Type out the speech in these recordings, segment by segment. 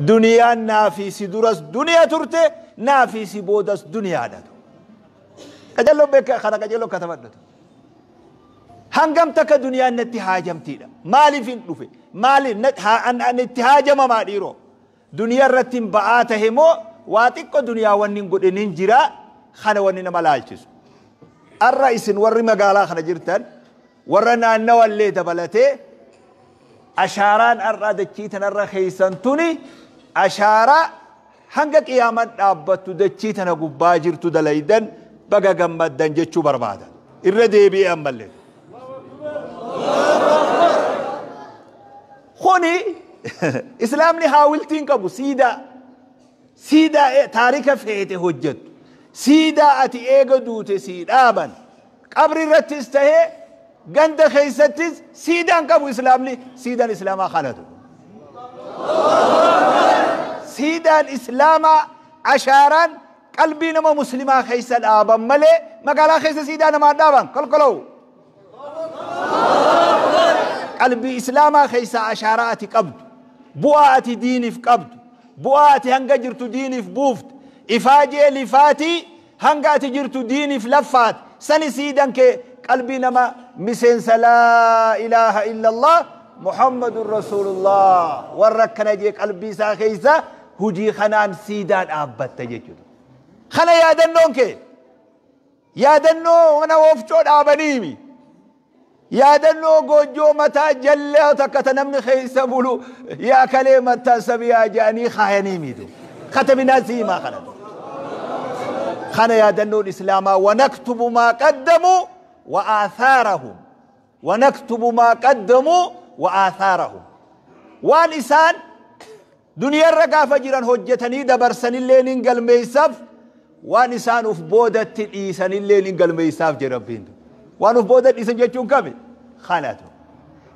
Duniyaan naafii si duras duniyaa turte, naafii si boodas duniyaadha. Qajaloo beeka kana qajaloo katabadhatu. Hangam takka duniyaan natti haajamtiidha. Maaliif hin dhufe? Maaliif an itti haajamamaa dhiiroo? Duniyaa irratti hin ba'aa tahe moo waa xiqqoo duniyaa wanni hin godhin hin jira kana wanni nama laalchisu. Arra isin warri magaalaa kana jirtan warra naannawallee dabalatee ashaaraan arraa dachii tanarra keessan tuni ashaaraa hanga qiyaaman dhaabbattu dachii tana gubbaa jirtu dalaydan baga gammaddan jechuu barbaada. Irra deebi'ee ammallee. Kuni islaamni haawiltiin qabu siidaa siidaa taarika feete hojjettu siidaa ati eega duute sii dhaaban qabri irrattis tahee ganda keessattis siidaan qabu islaamni siidaan islaamaa kanatu. Siidaan islaamaa ashaaraan qalbii nama muslimaa keessa dhaaban malee magaalaa keessa siidaa namaa dhaaban kolkoloo. Qalbii islaamaa keessa ashaaraa ati qabdu bu'aa ati diiniif qabdu bu'aa ati hanga jirtu diiniif buufte ifaajee lifaatii hanga ati jirtu diiniif laffaat sani siidan kee qalbii nama miseensa laa ilaaha illallah muhammadun rasuulullah warra akkana jee qalbii isaa keessa hujii kanaan siidaa dhaabbatta jechuudha. Kana yaadannoon kee yaadannoo mana oofcoo dhaabaniimi. Yaadannoo goojjoo mataa jallaa takka ta namni keessa bulu yaa kalee mataa sabiyaa jedhanii kaayanii miitu. Katabinaa si himaa kana. Kana yaadannoon islaamaa wanaktubu maa qaddamuu wa aathaarahum. Wanaktubu maa qaddamuu wa aathaarahum. Waan isaan duniyaarra gaafa jiran hojjetanii dabarsanillee nin galmeessaaf waan isaan uf boodatti dhiisanillee nin galmeessaaf jedha Rabbiin. Waan uf booda dhiisan jechuun kami? Kanatu.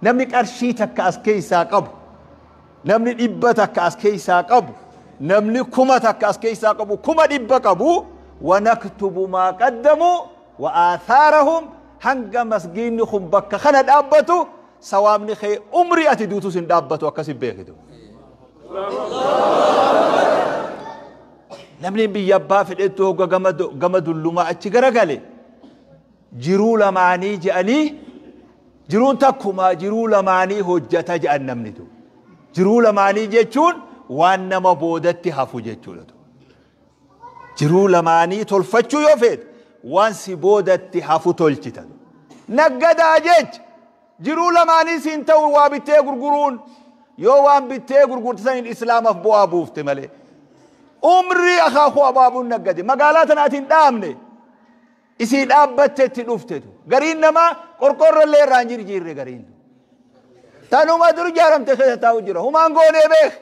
Namni qarshii takka as keessaa qabu, namni 100 takka as keessaa qabu, namni 1000 takka as keessaa qabu, 100,000 qabu, wanaktubu maa qaddamuu wa aathaarahum hanga masgiinni kun bakka kana dhaabbatu sawaabni kee umrii ati duutus hin dhaabbatu akkas hin beekitu. Namni biyya abbaa fedhettu hogga gama dullumaa achi garagale jiruu lamaanii je'anii jiruun takkumaa jiruu lamaanii hojjata je'an namni tu. Jiruu lamaanii jechuun waan nama boodatti hafu jechuudha. Jiruu lamaanii tolfachuu yoo feete waan si boodatti hafu tolchita. Naggadaa jecha jiruu lamaanii siin ta'u waa bittee gurguruun yoo waan bittee gurgurte saniin islaamaaf bu'aa buufte malee. Umrii akaakuu abaabuun naggade magaalaa tanaatiin dhaabne isii dhaabbatteetti dhuftetu. Gariin namaa qorqoorrollee irraa hin jirjiirre gariin. Tanuma dur ijaaramte keessa taa'u jira. Humaan goonee beek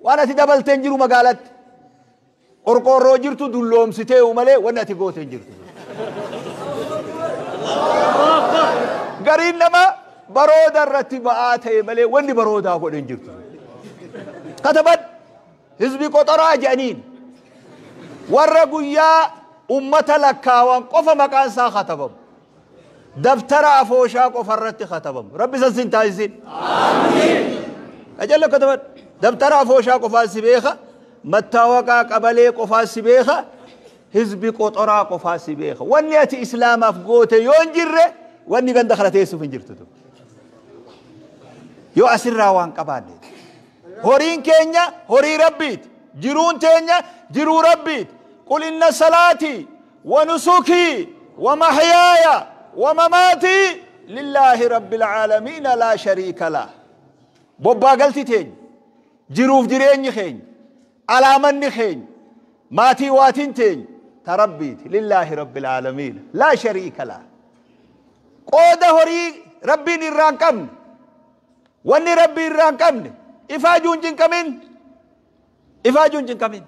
waan ati dabaltee hin jiru magaalatti. Qorqoorroo jirtu dulloomsitee malee wanni ati goote hin jirtu. Gariin namaa barooda irratti ba'aa ta'e malee wanni baroodaa godhe hin jirtu. Kataban hizbi qoxoraa jedhaniin warra guyyaa ummata lakkaawan qofa maqaan isaa katabamu. Dabtara afooshaa qofa irratti katabamu. Rabbi san sin taasisin. Qajallo kataban. Dabtara afooshaa qofaan si beeka. Mattaawaqaa qabalee qofaan si beeka. Hizbi qoxoraa qofaan si beeka. Wanni ati islaamaaf goote yoo hin jirre wanni ganda kana teessuuf hin jirtu. Yoo asirraa waan qabaanne. Horiin keenya horii Rabbiiti. Jiruun teenya jiruu Rabbiiti. Qul inna salaatii wa nusukii wa mahyaaya wa mamaatii lillaahi rabbil aalamiina laa shariika lah. Bobbaa galti teenya, jiruuf jireenyi keenya, alaamanni keenya, maatii waatiin teenya ta Rabbiiti. Lillaahi rabbil aalamiina laa shariika lah. Qooda horii Rabbiin irraa hin qabne, wanni Rabbii irraa hin qabne ifaajuu hin cinqamin. Ifaajuu hin cinqamin.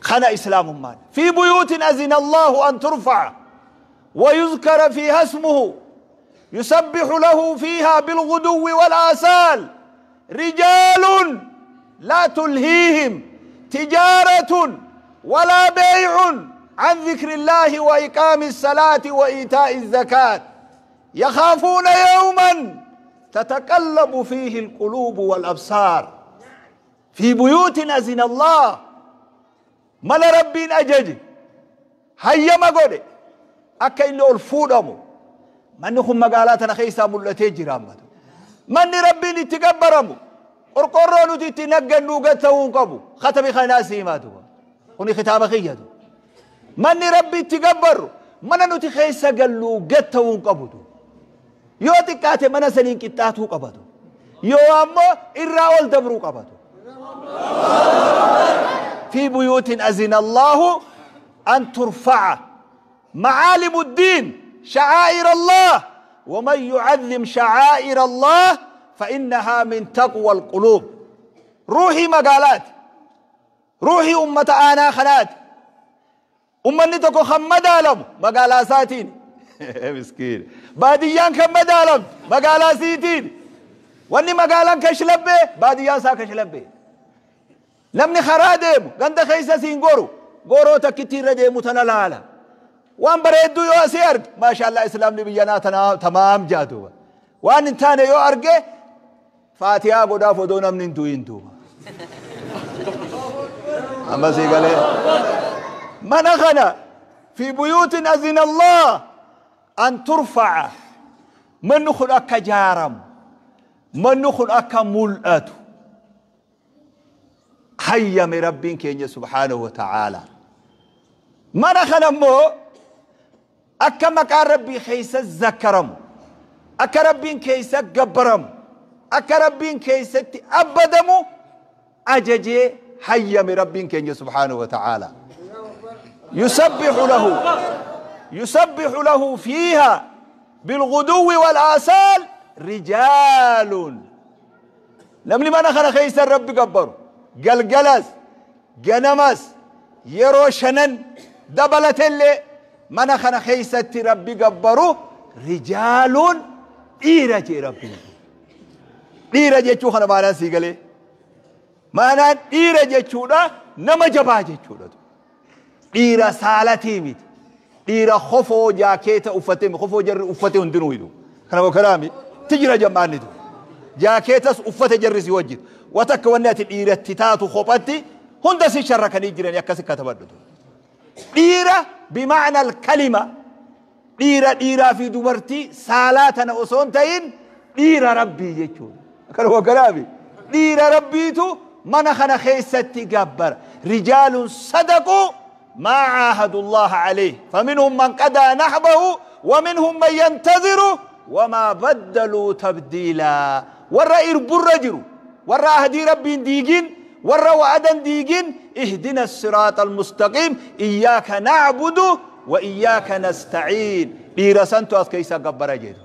Kana islaamummaan. Fi buyuutin azina Allahu an turfa'a wa yuzkara fiiha ismuhu yusabbihu lahu fiiha bilghuduwwi wal aasaal rijaalun laa tulhiihim tijaaratun walaa beey'un an dhikri Illaahi wa iqaami salaati wa iitaa'i zakaat yakhaafuuna yawman تتقلب فيه القلوب والأبصار في بيوت أذن الله مال ربين أجج هيا ما قولي أكا إنه الفودمو من نخم مقالاتنا خيسا ملتي جرامتو من ربين اتقبرمو قرقرونو تتنقل نوغتون قبو ختمي خناسي ماتو هني ختام خيادو من ربي اتقبر من نوتي خيسا قلو قتون قبو yoo xiqqaate mana saniin qixxaatuu qabatu yoo ammoo irraa ol dabruu qabatu في بيوت أذن الله أن ترفع معالم الدين شعائر الله ومن يعظم شعائر الله فإنها من تقوى القلوب روحي مقالات روحي أمة آنا خنات أمة تكو خمدالم مقالات ساتين مسكين باديان كم مدالم مقالا سيتين واني مقالا كشلبه باديان سا كشلبه نمني خرادم غند خيسا سين غورو غورو تكتير رديمو تنلالا وان بريدو يو اسيرك ما شاء الله اسلام نبينا تمام جادو وان انتاني يو ارجه فاتحه غدا فدو نمني انتو انتو اما سيغالي منخنا في بيوت اذن الله أن ترفع من نخل أكا جارم من نخل أكا ملأت حي من ربين كيني سبحانه وتعالى ما نخل مو أكا مكان ربي خيس الزكرم أكا ربين كيس قبرم أكا ربين كيس أبدمو أججي حي من ربين كيني سبحانه وتعالى يسبح له يسبح له فيها بالغدو والآصال رجال نملي ما نخنا خيس الرب قبر قلقلس جنمس يروشنن دبلت اللي ما نخنا خيس ربي قبرو رجال إيرة ربي إيرة جتشو خنا معنا سيقلي معنا إيرة جتشونا نما جبا جتشونا إيرة سالتي ميت dhiira kofoo jaakeeta uffatee kofoo jarri uffate hundinuu hidu kana kalaami tijira jammaannitu jaakeetas uffate jarri si wajjin watakka wanni ati dhiiratti taatu kophatti hunda si sharrakanii jiranii akkasi katabadhutu dhiira bimacna alkalima dhiira dhiiraa fi dubartii saalaa tana osoo hin ta'in dhiira rabbii jechuudha kana kalaami dhiira rabbiitu mana kana keessatti gabbara rijaalun sadaquu ما عاهدوا الله عليه فمنهم من قضى نحبه ومنهم من ينتظر وما بدلوا تبديلا ورا إرب ورا هدي ربي ديجين ورا وعدا ديجين اهدنا الصراط المستقيم إياك نعبد وإياك نستعين إيرسنتو أسكيسا قبر جيدو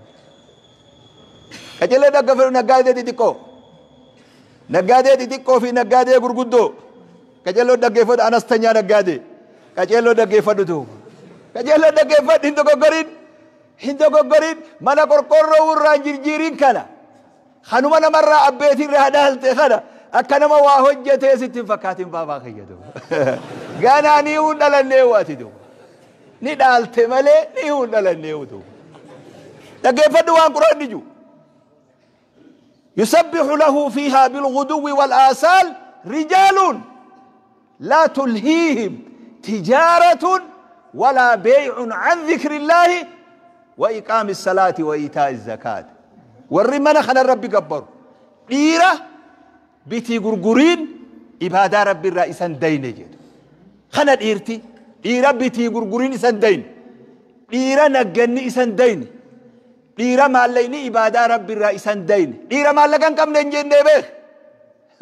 كجل دقفر نقادة ديكو نقادة ديكو في نقادة قرقدو كجل دقفر أنستنيا نقادة kajeeloo dhaggeeffadhu duuba kajeeloo dhaggeeffadhu hin dogoggorin hin dogoggorin mana qorqorroo irraa jirjiirin kana kanuma namarraa abbeetirraa dhaalte kana akka nama waa hojjetee sitti hin fakkaatin baabaa kiyya duuba ganaa ni hun dhalannee waati duuba ni dhaalte malee ni hun dhalannee duuba dhaggeeffadhu waan quraanni jiru يسبح له فيها بالغدو والآصال رجال لا تلهيهم تجارة ولا بيع عن ذكر الله وإقام الصلاة وإيتاء الزكاة والرمنا خنا الرب قبر ديرة بتي غرغرين إبادة ربي الرئيسان دين جد خنا ديرتي ديرة بتي غرغرين إسان دين ديرة نجني إسان دين ديرة ماليني إبادة ربي الرئيسان دين ديرة مالكان كم ننجن دبخ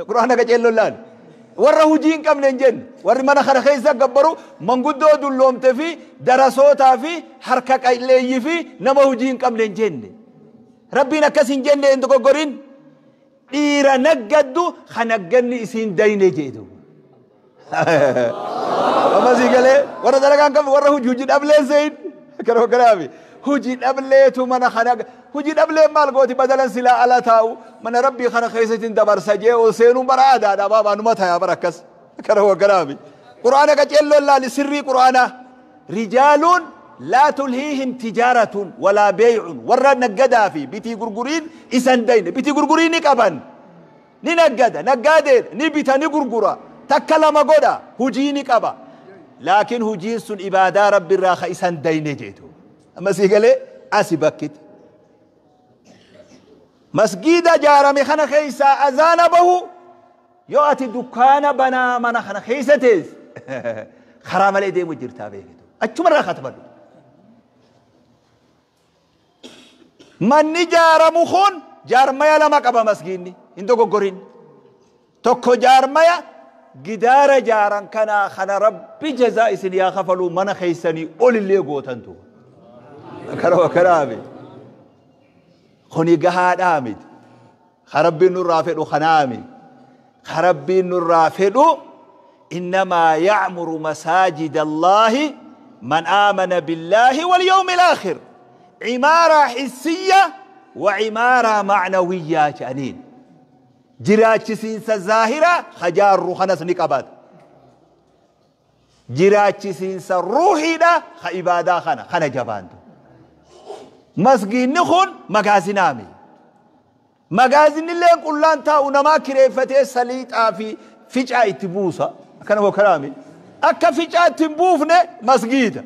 قرآنك جل الله warra hujii hin qabne hin jenne warri mana kana keessa gabbaru manguddoo dulloomte fi darasootaa fi harka qalleeyyii fi nama hujii hin qabne hin jenne rabbiin akkas hin jenne hin dogoggorin dhiira naggaddu kanagganni isiin dayne jedhu amma sii galee warra dalagaa hin qabne warra hujii hujii dhablee seyin kana kanaafi hujii dhableetu mana kana hujii dhablee maal gooti badalan silaa ala taa'u mana rabbii kana keessatti dabarsa jee ol seenuun bara aadaadha baabaa numa tayaa bara akkas kana kanaafi quraana qaceelloon laali sirrii quraanaa rijaaluun Laa tulhiihim tijaaratun walaa beey'un, warra naggadaa fi bitii gurguriin isan dayne. Bitii gurgurii ni qaban, ni naggada, naggaadeedha, ni bita, ni gurgura, takka lama godha, hujii ni qaba, laakiin hujiin sun ibaadaa Rabbi irraa ka isan dayne jeetu. Amma sii galee? Asi bakkiti masgiida jaarame kana keeysaa azaana bahu, yoo ati dukkaana banaa mana kana keeysa tees, karaa malee deemu jirtaa beekitu, achumarraa katabadhu. Manni jaaramu kun jaarmaya lama qaba. Masgiinni hin dogoggorin. Tokko jaarmaya gidaara jaaran kanaa kana, Rabbi jazaa isin yaa kafaluu, mana keeysanii olillee gootantu kana kanaami. Kuni gahaadhaa miti. Ka Rabbiin nurraa fedhu kanaami. Ka Rabbiin nurraa fedhu innamaa ya'muru masaajida Allaahi man aamana billaahi wal yawmil aakhir. Cimaaraa hissiyya wa cimaaraa ma'nawiyyaa jedhaniin. Jiraachisiinsa zaahira hajaarru kanas ni qabata. Jiraachisiinsa ruuhiidha ka ibaadaa kana kana jabaantu. Masgiinni kun magaazinaami. Magaazinillee qullaan taa'u, namaa kireeffatee saliixaa fi ficaa itti buusa. Akkana kanaami. Akka ficaa itti hin buufne masgiida.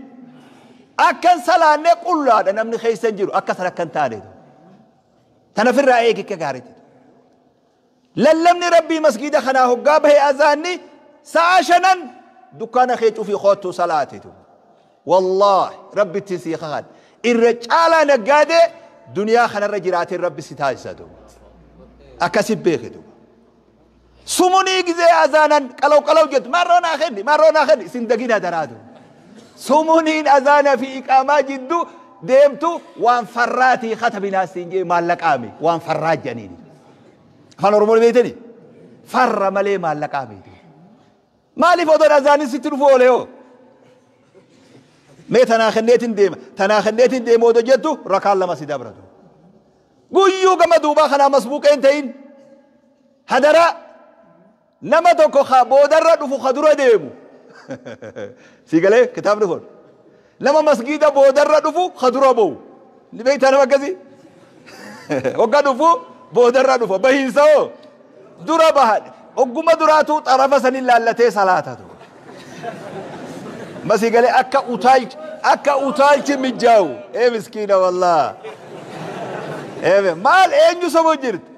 Akka hin salaanne qullaadha, namni keessa hin jiru. Akka san akka hin taane. Tana ofirraa eegi akka gaariitti. Lallabni Rabbii masgiida kanaa hoggaa bahee, azaanni sa'a 5 dukkaana kee cufii koottuu salaatitu. Wallaahi Rabbitti sii kakan. Irra caalaa naggaadee duniyaa kanarra jiraateen Rabbi si taasisa. Akkasi beekitu. Sumunii gizee azaanan qalaw qalaw jettu, marroo naa kenni, marroo naa kenni, isin dagina daraatu. Sumuniin azaana fi iqaamaa jidduu deemtu waan farraatii katabinaa siin jee, maallaqaami waan farraa jedhaniini. Afaan Oromoo beektani? Farra malee maallaqaami. Maaliif odoon azaanin sitti dhufu oole hoo? Mee tanaa kenneetiin deema, tanaa kenneetiin deema odoo jettu rakaan lama si dabratu. Guyyuu gama duubaa kanaa masbuuqeen ta'in hadaraa. Nama tokko ka boodarra dhufu ka dura deemu. Si galee kitaabni kun? Nama masgiida boodarra dhufu ka dura ba'u. Ni beektaa nama akkasii? Hogga dhufu boodarra dhufa. Bahiinsa hoo? Dura baha. Ogguma duraatu xarafa sanin laallatee salaatatu. Masii galee? Akka utaalchi, akka utaalchi mijjaawu. Ee miskiina wallaa. Ee maal, eenyu sobu jirti?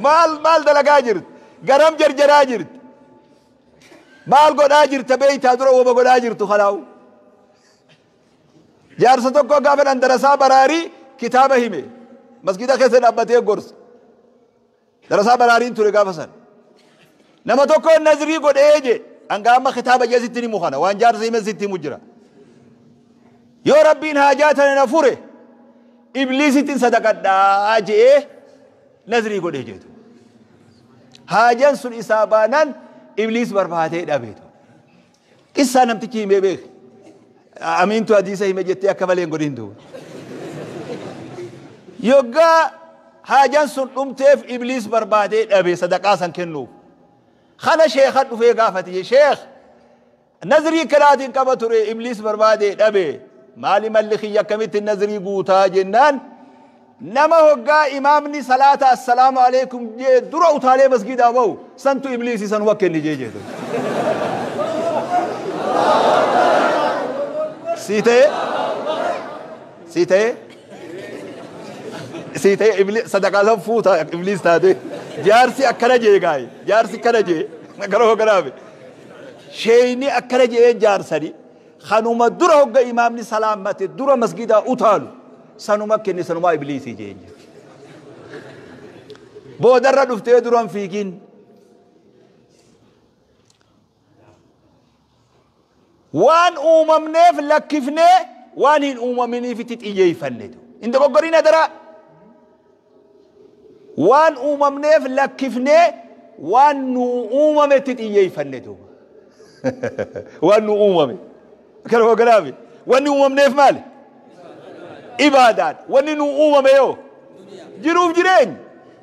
Maal maal dalagaa jirti? Garam jarjaraa jirti? Maal godhaa jirta beeytaa dura wama godhaa jirtu kanaawu? Jaarsa tokko gaafa dhan darasaa baraarii kitaaba hime. Masgiida keessa dhaabbatee gorsa. Darasaa baraariin ture gaafa san. Nama tokko nazrii godhee je, hanga amma kitaaba jee sitti himu kana waan jaarsa hime sitti himu jira. Yoo Rabbiin haajaa tana na fure, ibliisittiin sadaqadhaa je'ee nazrii godhee jeetu. Haajaan sun isaa baanaan ibliis barbaadee dhabeetu. Qissaa namtichi himee beek. Amiintu hadiisa hime jettee akka malee hin godhin duuba. Yoggaa haajaan sun dhumteef ibliis barbaadee dhabe sadaqaa san kennuuf. Kana sheeka dhufee gaafate: "Sheekh, nazrii kanaatiin qaba ture, ibliis barbaadee dhabe, maali malli kiyya, akkamitti nazrii guutaa?" jennaan, nama hoggaa imaamni salaata assalaamu alaikum jee dura utaalee masgiidaa bahu santu ibliisii sanuma kenni jee jedhu. Sii ta'e, sii ta'e, sii ta'e, ibli sadaqaa san fuuta ibliis taate. Jaarsi akkana jee gaayi, jaarsi akkana jee gara hogganaafi sheeyni akkana jee, jaarsani kanuma dura hogga imaamni salaammate dura masgiidaa utaalu sanuma kenni, sanumaa ibliisii jeen. Boodarra dhuftee duran fiigin. Waan uumamneef lakkifnee waan hin uumaminiifitti xiyyeeffannetu. Hin dogoggorin adaraa. Waan uumamneef lakkifnee waan nu uumametti xiyyeeffannetu. Waan nu uumame. Kana hogganaafi. Wanni uumamneef maali? Ibaadaan. Wanni nu uumame yoo? Jiruuf jireenya.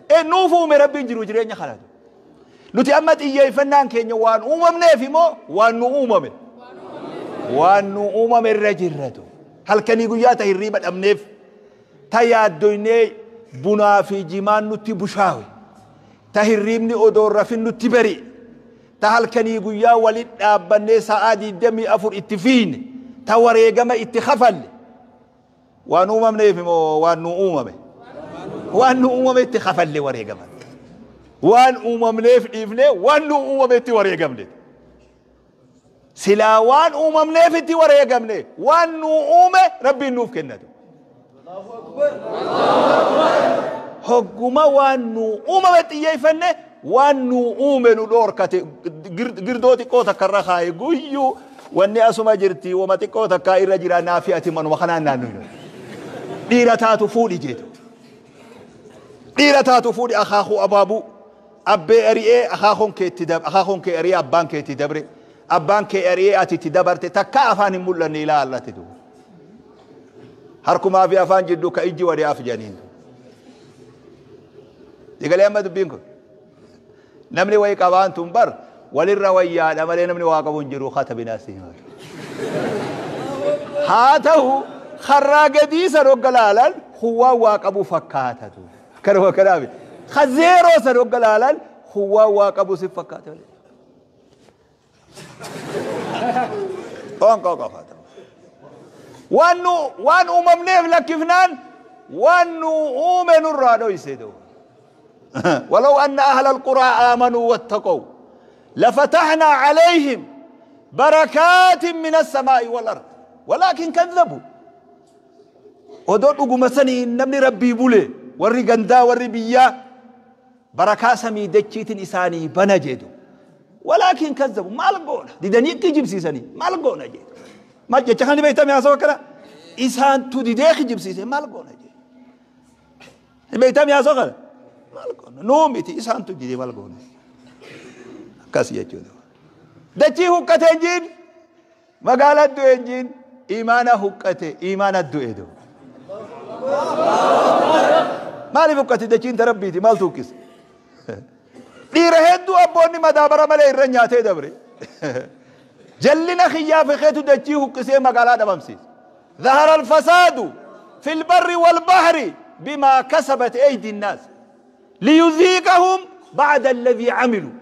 E nuuf uume Rabbiin jiru jireenya kanatu. Nuti amma xiyyeeffannaan keenya waan uumamneef immoo waan nu uumame? Waan nu uumame irra jirratu. Halkanii guyyaa ta hirriiba dhabneef, ta yaaddoynee bunaa fi jimaan nutti bushaawe, ta hirriibni odoo rafin nutti bari, ta halkanii guyyaa walit dhaabbannee sa'aa 24 itti fiine, ta wareegama itti kafalle. Waan uumamneef moo waan nu uumame? Waan nu uumame itti kafalle wareegama. Waan uumamneef dhiifne waan nu uumame itti wareegamne. Silaa waan uumamneef itti wareegamne, waan nu uume Rabbiin nuuf kennatu. Hogguma waan nu uumame xiyyeeffanne, waan nu uume nu dhoorkate. Girdoo xiqqoo takka irra kaa'e guyyuu wanni asuma jirti, wama xiqqoo takka irra jira, naafi ati manuma kanaan naannoo. Dhiira taatu fuudhi jeetu. Dhiira taatu fuudhi. Akaakuu abaabuu abbee ari'ee akaakuun kee itti dabre, akaakuun kee ari'ee abbaan kee itti dabre, abbaan kee ari'ee ati itti dabarte, takka afaan hin mul'anne ilaallate duuba. Harkumaa fi afaan jidduu ka ijji wadee af janiin. Digalee amma dubbiin kun. Namni wayii qabaan tun bar walirra wayyaadha malee namni waa qabu hin jiru katabinaa si hima. Haa ta'u, karraa gadii san hogga laalan huwwaan waa qabu fakkaatatu. Kanuma kanaaf ka zeeroo san hogga laalan huwwaan waa qabu si fakkaata. Qoonqoo qofaata. Waan nu waan uumamneef lakkifnaan waan nu uume nurraa dhoyse duuba. ولو أن أهل القرى آمنوا واتقوا لفتحنا عليهم بركات من السماء والأرض ولكن كذبوا. Odoo dhuguma sanii namni Rabbii bule, warri gandaa, warri biyyaa, barakaa samii dachiitiin isaanii bana jedhu. ولكن كذبوا. Maal goona? Didanii kijibsiisanii maal goona jedhu. Maal jecha kan beektame haasawaa akkana isaantu didee kijibsiise, maal goona jedhu. Beektame haasawaa kana maal goona? Nuu miti, isaantu didee, maal goona? Akkas jechuudha. Dachii huqqate injiin, magaalaa du'e injiin, imaana huqqate, imaana du'e du'e. Maaliif huqqate? Dachiin ta Rabbiiti, maaltu huqqise? Dhiira hedduu abboonni madaabara malee irra nyaatee dabre. Jallina kiyyaa fi keetu dachii huqqisee magaalaa dhabamsiise. ظهر الفساد في البر والبحر بما كسبت أيدي الناس ليذيقهم بعد الذي عملوا.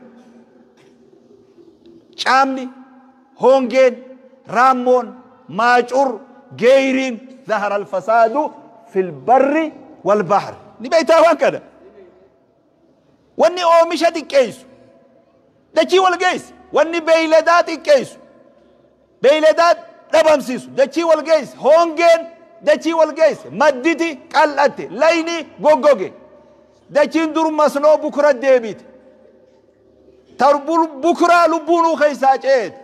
Caamni, hongeen, raammoon, maacur, geeyriin, ظهر الفساد في البر والبحر. Ni beektaa waan kana. Wanni oomisha xiqqeessu dachii wal geessi, wanni beeyladaa xiqqeessu, beeyladaa dhabamsiisu dachii wal geessi, hongeen dachii wal geessi, madditi qal'atte, layni goggoge, dachiin dur masnoo bukura deebite, tar bukuraa lubbuunuu keessaa ceete.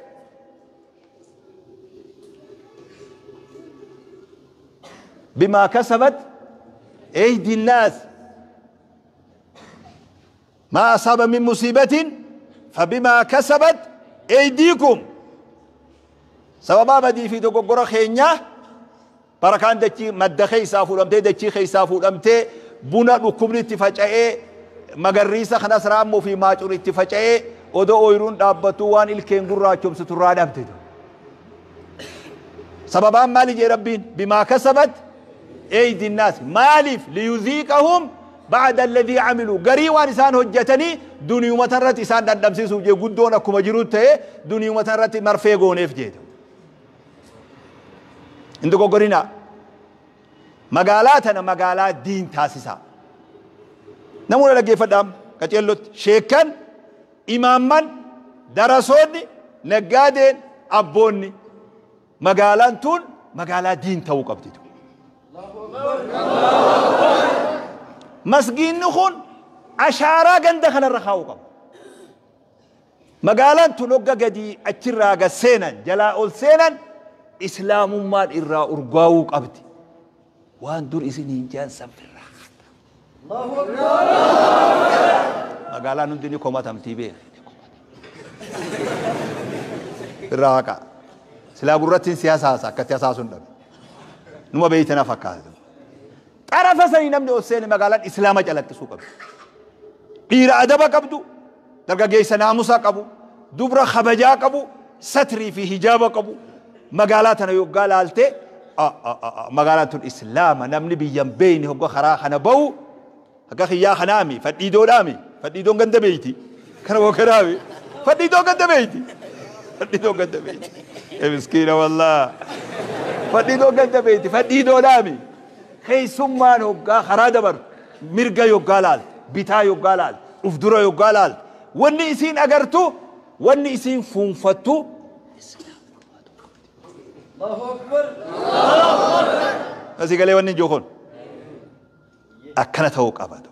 بما كسبت أيدي الناس. ما أصاب من مصيبة فبما كسبت أيديكم. Sababaa badii fi dogoggora keenyaa barakaan dachii madda keessaa fuudhamtee, dachii keessaa fuudhamtee, buna dhukkubni itti faca'ee, magarriisa kanas raammoo fi maacur itti faca'ee, odoo ooyiruun dhaabbattuu waan ilkeen gurraachomsitu irraa dhabde. Sababaan maali jee Rabbiin? بما كسبت أيدي الناس. Maaliif? ليذيقهم بعض الذي عملوا. Garii waan isaan hojjetanii duniyuma irratti isaan dhandhamsiisuuf jee. Guddoon akkuma jiru ta'e duniyuma irratti marfee gooneef jeetu. Hin dogoggorinaa. Magaalaa tana magaalaa diin taasisaa. Namoota dhaggeeffadhaam qaceellotti, sheekkan, imaamman, darasoonni, naggaadeen, abboonni, magaalaan tun magaalaa diin ta'uu qabdi. Masgiinni kun ashaaraa ganda kanarra kaa'uu qaba. Magaalaan tun hogga gadii achirraa gad seenan, jalaa ol seenan, islaamummaan irraa urgaa'uu qabdi. Waan dur isiniin jaan sanfirraa. Magaalaan hundi ni komatamtii beeki. Irraa haqa. Silaa gurrattiin siyaasa haasa akkatti haasaasun dhabe. Numa beeytana fakkaata. Xarafa sanii namni ol seene magaalaan islaama calaqqisuu qabdi. Dhiira adaba qabdu, dargaggeessa naamusa qabu, dubra kabajaa qabu, satrii fi hijaaba qabu. Magaalaa tana yoggaa laaltee Magaalaan tun Islaama namni biyyan beeyne hogga karaa kana bahu akka kiyyaa kanaami fadhiidoodhaami fadhiidoon ganda beeyti kana hogganaami fadhiidoon ganda beeyti fadhiidoon ganda beeyti miskiina wallaa fadhiidoon ganda beeyti fadhiidoodhaami keessummaan hoggaa karaa dabartu mirga yoggaa laalte bitaa yoggaa laalte uf dura yoggaa laalte wanni isiin agartu wanni isiin fuunfattu asii galee wanni ijoo kun akkana ta'uu qabatu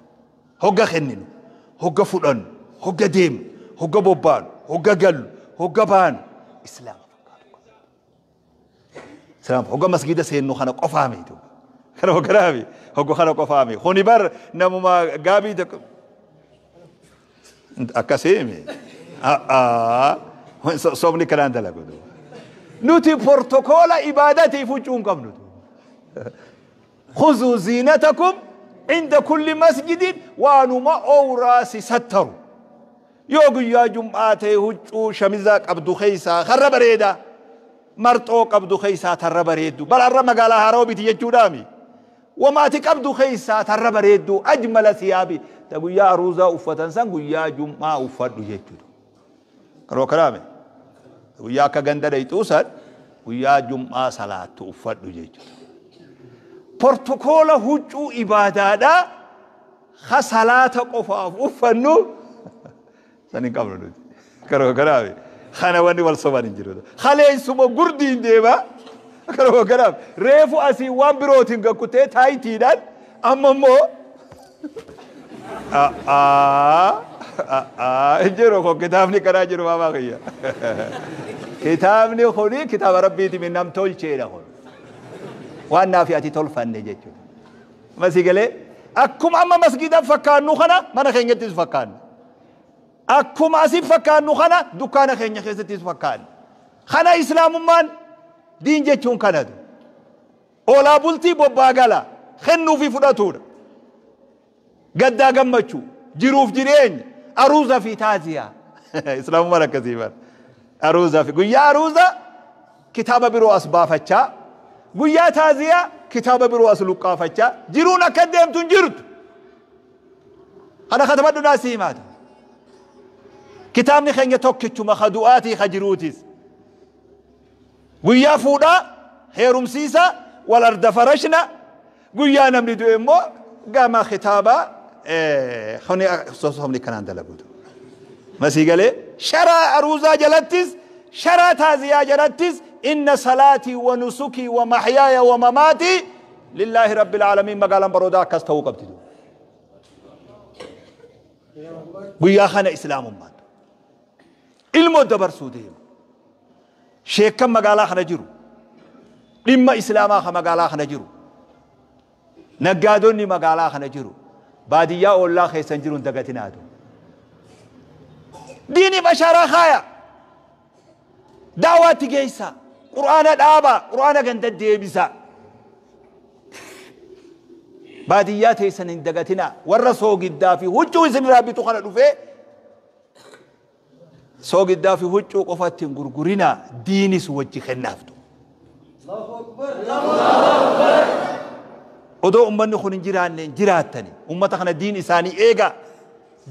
hogga kenninu hogga fudhannu hogga deemnu hogga bobbaanu hogga gallu hogga baanu islaama fakkaatu islaama hogga masgiida seennu kana qofaa miti kana hogganaami hogga kana qofaa miti kuni bar namuma gaabii tokko akkasiimi sobni kanaan dalagu nuti protokoola ibaadatiif huccuu hin qabnu khuzuu ziinatakum inda kulli masjidin waanuma owraa si sattaru yoo guyyaa jum'aa ta'e huccuu shamizaa qabdu keessaa karra bareedaa marxoo qabdu keessaa tarra bareeddu bal har'a magaalaa haaroo biti jechuudhaami wamaati qabdu keessaa tarra bareeddu ajmala siyaabi ta guyyaa aruuzaa uffatan san guyyaa jum'aa uffadhu jechuudha karoo karaame guyyaa akka ganda dhayxuu san guyyaa jum'aa salaattu uffadhu jechuudha portokoola huccuu ibaadaadhaa ka salaata qofaaf uffannu san hin qabnu nuti karoo karaame kana wanni wal soban hin jiru kaleessuma gurdiin deema karoo karaame reefu asii waan birootiin gakkutee taayitiidhaan amma immoo hin jiru kun kitaabni karaa jiru maamaa kiyya kitaabni kuni kitaaba rabbiiti min nam tolcheedha kun waan naafi ati tolfanne jechuudha masii galee akkuma amma masgiidan fakkaannu kana mana keenyattis fakkaannu akkuma asin fakkaannu kana dukkaana keenya keessattis fakkaannu kana islaamummaan diin jechuun kanatu oolaa bultii bobbaa gala kennuu fi fudhatuudha gaddaa gammachuu jiruuf jireenya aruuza fi taaziyaa islaamummaan akkasii bara aruuza fi guyyaa aruuza kitaaba biroo as baafachaa guyyaa taaziyaa kitaaba biroo as luqqaafachaa jiruun akka deemtu hin jirtu kana katabadhu naa si himaata kitaabni keenya tokkichuma ka du'aatii ka jiruutis guyyaa fuudhaa heerumsiisa wal arda farashna guyyaa namni du'e immoo gama kitaaba sobni kanaan dalaguutu masii galee sharaa aruuzaa jalattis sharaa taaziyaa jalattis inna salaatii wa nusukii wa maxyaaya wa mamaatii lillaahi rabbil aalamiin magaalaan baroodaa akkas ta'uu qabdi guyyaa kana islaamummaan ilmoo dabarsuu deemu sheekkan magaalaa kana jiru dhimma islaamaa ka magaalaa kana jiru naggaadonni magaalaa kana jiru baadiyyaa ollaa keessan jiru hin dagatinaatu diiniif ashaaraa kaaya daawaatti geessa qur'aana dhaabaa qur'aana ganda deebisa baadiyyaa teessan hin dagatinaa warra soogiddaa fi huccuu isin irraa bitu kana dhufee soogiddaa fi huccuu qofatti hin gurgurinaa diinis wajji kennaaftu odoo ummanni kun hin jiraanne hin jiraattani ummata kana diin isaanii eega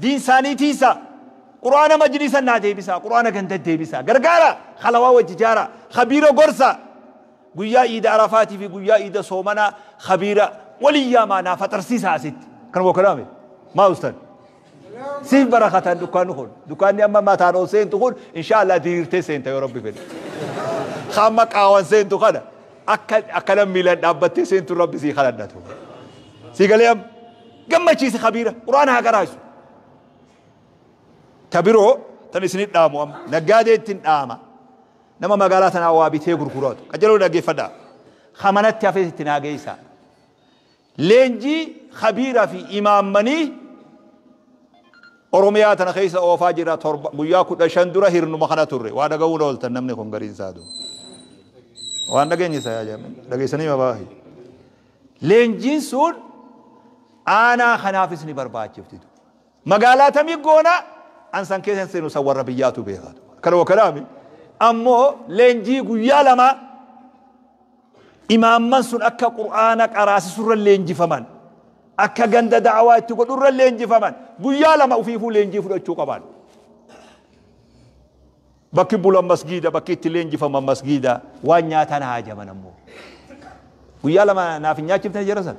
diin isaanii tiisa qur'aana majlisa naa deebisa qur'aana ganda deebisa gargaara halawaa wajji jaara khabiira gorsa guyyaa iida arafaatii fi guyyaa iida soomanaa khabiira waliyyaa naa faxarsiisa asitti kan wakalaame maa ustan siif barakatan dukkaanni kun dukkaanni amma mataan ol seentu kun insha Allah diriirtee seenta yoo rabbi fedhe hamma qaawan seentu kana akka akkana miilan dhaabbattee seentu rabbi sii kadhadhatu sii galee amma gammachiisi khabiira quraana haa qaraasu ta biroo tan isinit dhaamu amma naggaadee ittiin dhaama nama magaalaa tanaa waa bitee gurguratu qajaloo dhaggeeffadhaa hamanatti hafee itti naa geessaa leenjii khabiiraa fi imaammanii Oromiyaa tana keessa oofaa jira torba guyyaa 15 dura hirnuma kana turre waa dhaga'uun ooltan namni kun gariin isaa du waan dhageenye isaa yaa jaamee dhageessanii mabaahi leenjiin sun aanaa kanaafis ni barbaachifti magaalaa tamii goona an san keessa seenu san warra biyyaatu beekaatu kana wakalaami ammoo leenjii guyyaa 2 Imaamman sun akka Qur'aana qaraasisurra leenjifaman. Akka ganda da'awaa itti godhurra leenjifaman. Guyyaa 2 ufiifuu leenjii fudhachuu qaban. Bakki bulan masgiida, bakki itti leenjifaman masgiida, waan nyaatan haajaman ammoo. Guyyaa 2 naaf hin nyaachifne jara san.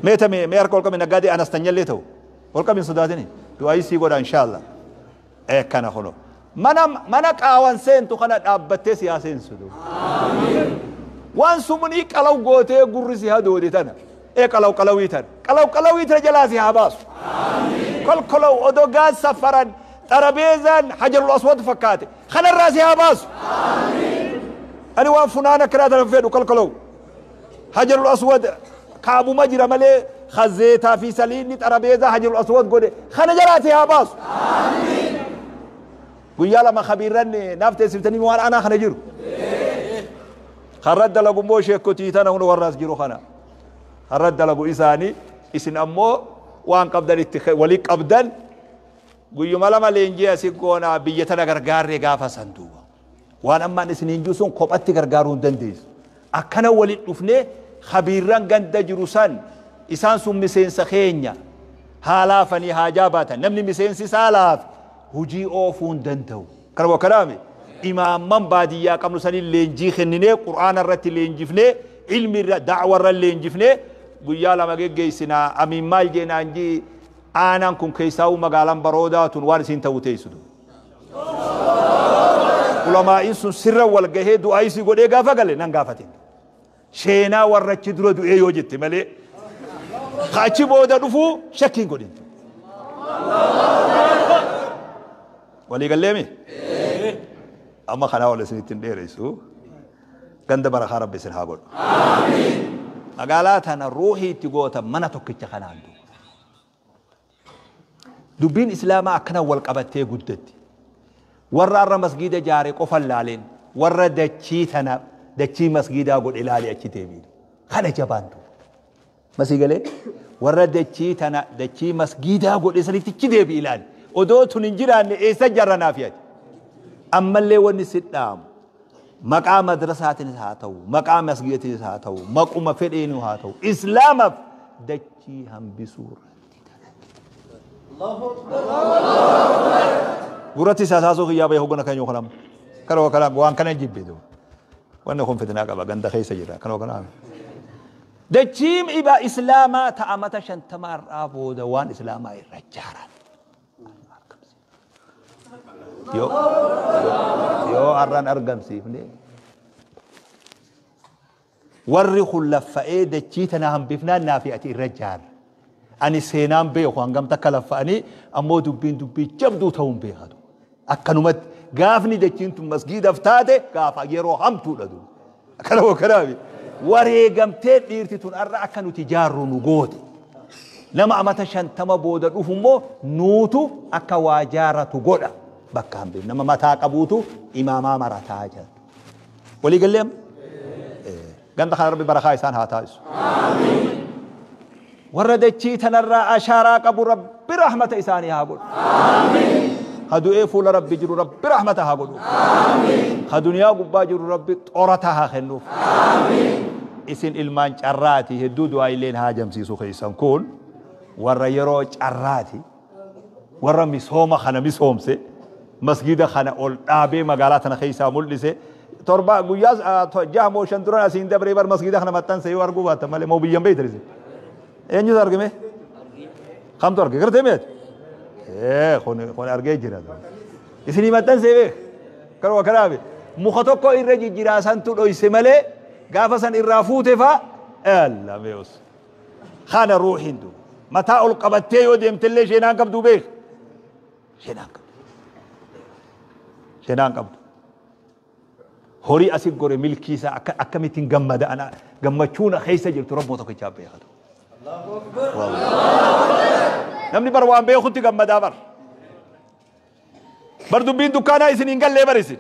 Mee tame mee harka ol qabi naggaadee anastanyallee ta'u. Ol qabi hin sodaatini. Du'aayii sii godha inshaallah. Kana kuno. Mana qaawan seentu kana dhaabbattee si haa seensu. Waan sumunii qalaw gootee gurri si hadoode tana. Qalaw qalawii tana. Qalaw qalawii tana jalaa si haa baasu. Kolkolaw odogaan safaran xarabeezaan hajarul aswad fakkaate. Kanarraa si haa baasu. Ani waan funaan akkanaa tana fedhu kolkolaw. Hajarul aswad kaabuma jira malee khazeetaa fi saliinni xarabeezaa hajarul aswad godhe. Kana jalaa si haa baasu. Guyyaa 2 khabiirran naaf teessiftanii waan anaa kana jiru. Karra dalagu immoo sheekotii tana hunda warra as jiru kana. Karra dalagu isaanii isin ammoo waan qabdan itti walii qabdan guyyuma 2 leenjii asii goonaa biyya tana gargaarree gaafa san duuba. Waan ammaan isin hin jiru sun kophatti gargaaruu hin dandeessu. Akkana waliin dhufnee khabiirran ganda jiru san isaan sun miseensa keenya haalaafanii haajaa baatan namni miseensi isaa laafe hujii oofuu hin danda'u. Kana wakkalaame imaamman baadiyyaa qabnu saniin leenjii kenninee Qur'aana irratti leenjifnee ilmi irra da'wa irra leenjifnee guyyaa 2 geggeessinaa amiin maal jeenaan jii aanaan kun keessaa'uu magaalaan baroodaa tun waan isiin ta'uu teessitu. Ulamaa'iin sun sirra wal gahee du'aa isii godhee gaafa gale nan gaafatin. Sheenaa warra achi dura du'ee yoo jette malee achi booda dhufuu shakkiin godhin. Walii galleemi? Amma kanaa ol isinitti hin dheeressu. Ganda barakaa Rabbi isin haa godhu. Magaalaa tana ruuhii itti goota mana tokkicha kanaan duuba. Dubbiin Islaamaa akkana wal qabattee guddatti. Warra har'a masgiida jaare qofa laaleen warra dachii tana dachii masgiidaa godhe laalee achi deebiin. Kana jabaan duuba. Masii galee warra dachii tana dachii masgiidaa godhe sanitti achi deebi ilaali. Odoo tun hin jiraanne eessa jarra naaf yaadi. Ammallee wanni si dhaamu maqaa madrasaatiinis haa ta'u maqaa masgiidaatiinis haa ta'u maquma fedheenu haa ta'u Islaamaaf dachii hambisuu irratti Gurratti isaa saasuu kiyyaa bahee hoggana kan yookaan kana kana waan kana jibbe duuba. Wanni kun fitinaa qaba ganda keessa jira kana kana. Dachiin iba Islaamaa ta'a mata 50 irraa booda waan Islaamaa irra jaaran. Yoo har'aan argamsiifne warri kun laffa'ee dachii tana hambifnaan naafi ati irra jaarra. Ani seenaan beeku hangam takka laffa'anii ammoo dubbiin dubbii jabduu ta'uun beekatu. Akkanumatti gaafni dachiin tun masgiidaaf taate gaafa yeroo hamtuudha duuba. Akkana wakkanaafi wareegamtee dhiirti tun har'a akka nuti jaarru nu goote. Nama amata 50 booda dhufu immoo nuutu akka waa jaaratu godha. Bakka hambif nama mataa qabuutu imaamaa marataa jira. Walii gallee amma? Ganda kana Rabbi barakaa isaan haa taasisu. Warra dachii tanarraa ashaaraa qabu Rabbi rahmata isaanii haa godhu. Ha du'ee fuula Rabbi jiru Rabbi rahmata haa godhu. Ha duniyaa gubbaa jiru Rabbi xorata haa kennuuf. Isin ilmaan carraati hedduu du'aa illeen haa jamsiisu keessan kun warra yeroo carraati warra misooma kana misoomse masgida kana ol dhaabee magaalaa tana keessaa mul'ise torba guyyaa 6 moo 5 duran asiin dabree bar masgida kana maxxanse yoo arguu baattan malee moo biyyan beeytan isin. Eenyutu argame? Kamtu arge? Gartee meeti? Kun argee jira. Isinii maxxansee beek. Kanuma kanaafi muka tokko irra jijjiraa santu dhoyse malee gaafa san irraa fuute faa alla mee'us. Kana ruuhiin duuba. Mataa ol qabattee yoo deemtellee sheenaan qabdu beek. Sheenaan qabdu. Sheenaan qabdu. Horii asi gore milkii isaa akkamittiin gammada ana gammachuun keessa jirtu Rabboo tokkichaa beekatu. Namni bar waan beekutti gammadaa bar. Bar dubbiin dukkaanaa isin hin gallee bar isin.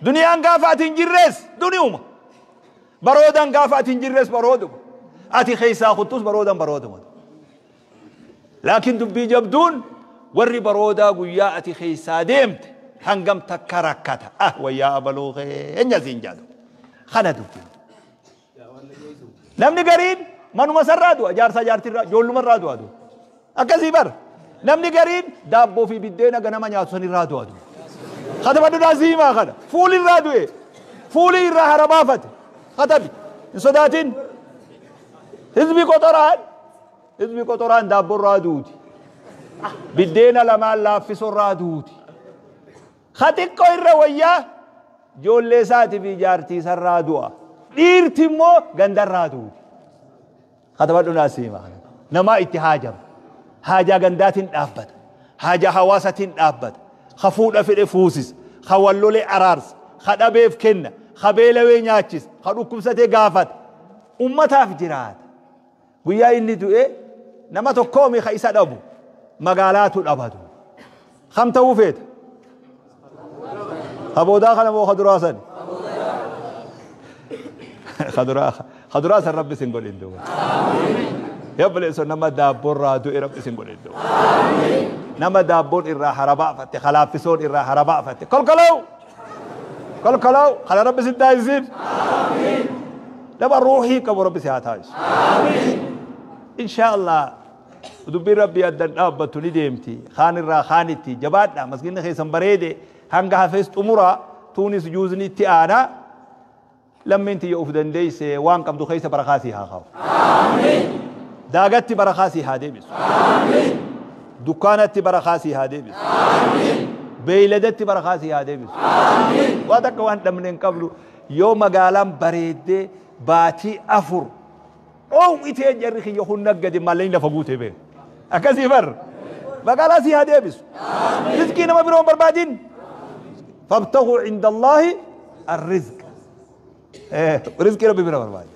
Duniyaan gaafa ati hin jirres duniyuma. Baroodan gaafa ati hin jirres barooduma. Ati keessaa kuttus baroodan barooduma. Laakiin dubbii jabduun warri baroodaa guyyaa ati keessaa deemte Hangam takka rakkata. Ah wayyaa abaluu keenya siin jaadu. Kana dubbiin. Namni gariin manuma sarraa du'a, jaarsaa jaartirraa, ijoollumarraa du'a du'a. Akkasii bar. Namni gariin daabboo fi biddeena ganama nyaatu sanirraa du'a du'a. Kataba dudaa siimaa kana. Fuulirraa du'e. Fuulii irraa harabaafate. Katabi. Hin sodaatin. Hizbi qoxoraan. Hizbi qoxoraan daabborraa duuti. Biddeena lamaan laaffisorraa duuti. Ka xiqqoo irra wayyaa ijoollee isaatii fi jaartii isarraa du'a. Dhiirti immoo gandarraa duuti. Katabadhu naa siima. Namaa itti haajama. Haajaa gandaatiin dhaabbata. Haajaa hawaasatiin dhaabbata. Ka fuudha fedhe fuusisa. Ka wallolee araarsa. Ka dhabeef kenna. Ka beelawee nyaachisa. Ka dhukkubsatee gaafata. Ummataaf jiraata. Guyyaa inni du'e nama tokkoomi ka isa dhabu. Magaalaatu dhabatu. Kam ta'uu feeta? Ka boodaa kana moo ka duraa sani? Ka duraa san Rabbi sin godhin duuba. Yableeso nama daabboorraa du'e Rabbi sin godhin duuba. Nama daabboon irraa harabaafatte, kalaaffisoon irraa harabaafatte. Kolkolow! Kolkolow! Kana Rabbi sin taasisin. Nama ruuhii qabu Rabbi si haa taasisu. Inshaa Allah dubbiin Rabbii addan dhaabbattu ni deemti. Kaan irraa kaanitti jabaadha. Masginni keessan bareede hanga hafes xumuraa tuunis juuzni itti aanaa. Lammiin tiyya uf dandeeyse waan qabdu keessa barakaa sii haa kaa'u. Daagatti barakaa sii haa deebisu. Dukkaanatti barakaa sii haa deebisu. Beeyladatti barakaa sii haa deebisu. Waan takka waan dhabne hin qabnu yoo magaalaan bareeddee baatii 4 dhoowwitee jarri kiyya hunna gadi maallaqni lafa guutee beeku. Akkasii bar magaalaa sii haa deebisu. Rizqii nama biroo hin barbaadin. Fabtaguu inda Allaahi arrizq. Rizqii Rabbi bira barbaada.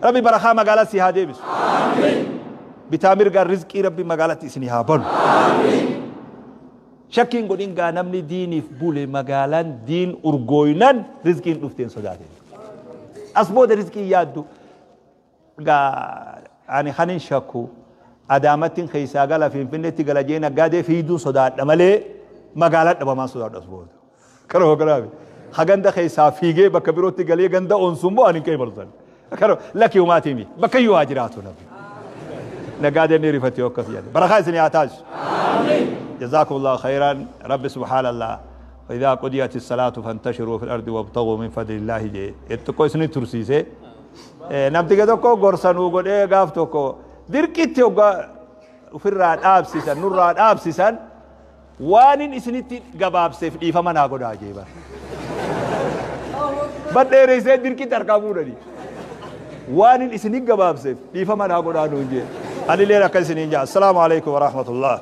Rabbi barakaa magaalaa sii haa deebisu. Bitaa mirgaan rizqii Rabbi magaalatti isinii haa banu. Shakkiin godhin gaa namni diiniif bule magaalaan diin urgooynan rizqiin dhufteen sodaatin. As booda rizqiin yaaddu gaa ani kanin shakku Adaamattin keessaa gala Finfinneetti gala jee naggaadee fiiduun sodaadha malee magaalaa dhabamaan sodaadha as booda. Kanuma kanaafi. Ha ganda keessaa fiigee bakka birootti galee ganda onsu immoo ani hin qeebalu san. Kanuma lakki humaatii mi bakka iyyuu haa jiraatu namni. Naggaadeen ni rifatti yoo akkas jedhe. Barakaa isin haa taasisu. Jazaakumullahu khayran. Rabbi subhaanallah. Idhaa qudiyati salaatu fantashiruu fil ardi wabtaguu min fadlillaahi jee. Xiqqoo isin tursiise. Namticha tokko gorsa nuu godhee gaaf tokko dirqitti hoggaa ofirraa dhaabsisan nurraa dhaabsisan waanin isinitti gabaabseef dhiifama naa godhaa jee bar. Bar dheereessee dirqitti harkaa fuudhani. Waanin isinit gabaabseef dhiifama naa godhaa nuun jee. Anilleen akka isiniin jaa. Assalaamu alaikum warahmatullah.